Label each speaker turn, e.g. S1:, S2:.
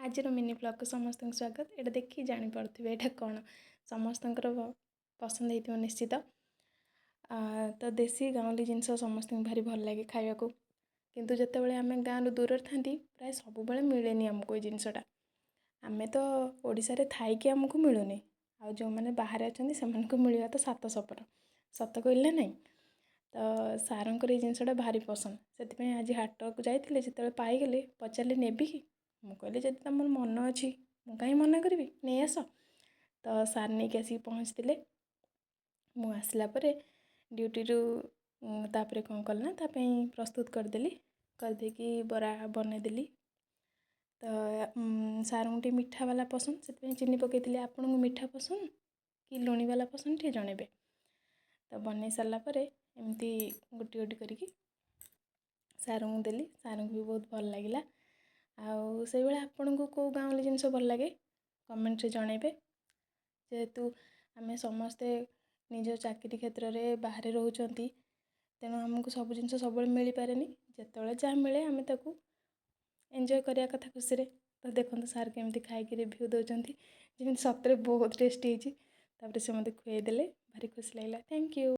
S1: ଆଜିର ମିନି ବ୍ଲଗ୍କୁ ସମସ୍ତଙ୍କୁ ସ୍ୱାଗତ। ଏଇଟା ଦେଖି ଜାଣିପାରୁଥିବେ ଏଇଟା କ'ଣ, ସମସ୍ତଙ୍କର ପସନ୍ଦ ହେଇଥିବ ନିଶ୍ଚିତ। ତ ଦେଶୀ ଗାଉଁଲି ଜିନିଷ ସମସ୍ତଙ୍କୁ ଭାରି ଭଲ ଲାଗେ ଖାଇବାକୁ, କିନ୍ତୁ ଯେତେବେଳେ ଆମେ ଗାଁରୁ ଦୂରରେ ଥାନ୍ତି, ପ୍ରାୟ ସବୁବେଳେ ମିଳେନି ଆମକୁ ଏଇ ଜିନିଷଟା। ଆମେ ତ ଓଡ଼ିଶାରେ ଥାଇକି ଆମକୁ ମିଳୁନି, ଆଉ ଯେଉଁମାନେ ବାହାରେ ଅଛନ୍ତି ସେମାନଙ୍କୁ ମିଳିବା ତ ସାତ ସପନ। ସତ କହିଲି ନା ନାହିଁ? ତ ସାରଙ୍କର ଏଇ ଜିନିଷଟା ଭାରି ପସନ୍ଦ, ସେଥିପାଇଁ ଆଜି ହାଟକୁ ଯାଇଥିଲେ, ଯେତେବେଳେ ପାଇଗଲେ ପଚାରିଲେ ନେବି କି? ମୁଁ କହିଲି ଯଦି ତୁମର ମନ ଅଛି ମୁଁ କାହିଁ ମନା କରିବି, ନେଇ ଆସ। ତ ସାର୍ ନେଇକି ଆସିକି ପହଞ୍ଚିଥିଲେ ମୁଁ ଆସିଲା ପରେ ଡ୍ୟୁଟିରୁ। ତାପରେ କ'ଣ କଲି ନା ତା ପାଇଁ ପ୍ରସ୍ତୁତ କରିଦେଲି, କରିଦେଇକି ବରା ବନେଇଦେଲି। ତ ସାର୍ଙ୍କୁ ଟିକେ ମିଠା ବାଲା ପସନ୍ଦ, ସେଥିପାଇଁ ଚିନି ପକାଇଥିଲି। ଆପଣଙ୍କୁ ମିଠା ପସନ୍ଦ କି ଲୁଣି ବାଲା ପସନ୍ଦ ଟିକେ ଜଣେଇବେ। ତ ବନେଇ ସାରିଲା ପରେ ଏମିତି ଗୋଟି ଗୋଟି କରିକି ସାର୍ଙ୍କୁ ଦେଲି, ସାର୍ଙ୍କୁ ବି ବହୁତ ଭଲ ଲାଗିଲା। ଆଉ ସେଇଭଳିଆ ଆପଣଙ୍କୁ କେଉଁ ଗାଉଁଲି ଜିନିଷ ଭଲ ଲାଗେ କମେଣ୍ଟରେ ଜଣେଇବେ। ଯେହେତୁ ଆମେ ସମସ୍ତେ ନିଜ ଚାକିରି କ୍ଷେତ୍ରରେ ବାହାରେ ରହୁଛନ୍ତି, ତେଣୁ ଆମକୁ ସବୁ ଜିନିଷ ସବୁବେଳେ ମିଳିପାରେନି। ଯେତେବେଳେ ଯାହା ମିଳେ ଆମେ ତାକୁ ଏନ୍ଜୟ କରିବା କଥା ଖୁସିରେ। ତ ଦେଖନ୍ତୁ ସାର୍ କେମିତି ଖାଇକି ରିଭ୍ୟୁ ଦେଉଛନ୍ତି, ଯେମିତି ସତରେ ବହୁତ ଟେଷ୍ଟି ହେଇଛି। ତାପରେ ସେ ମୋତେ ଖୁଆଇ ଦେଲେ, ଭାରି ଖୁସି ଲାଗିଲା। Thank you.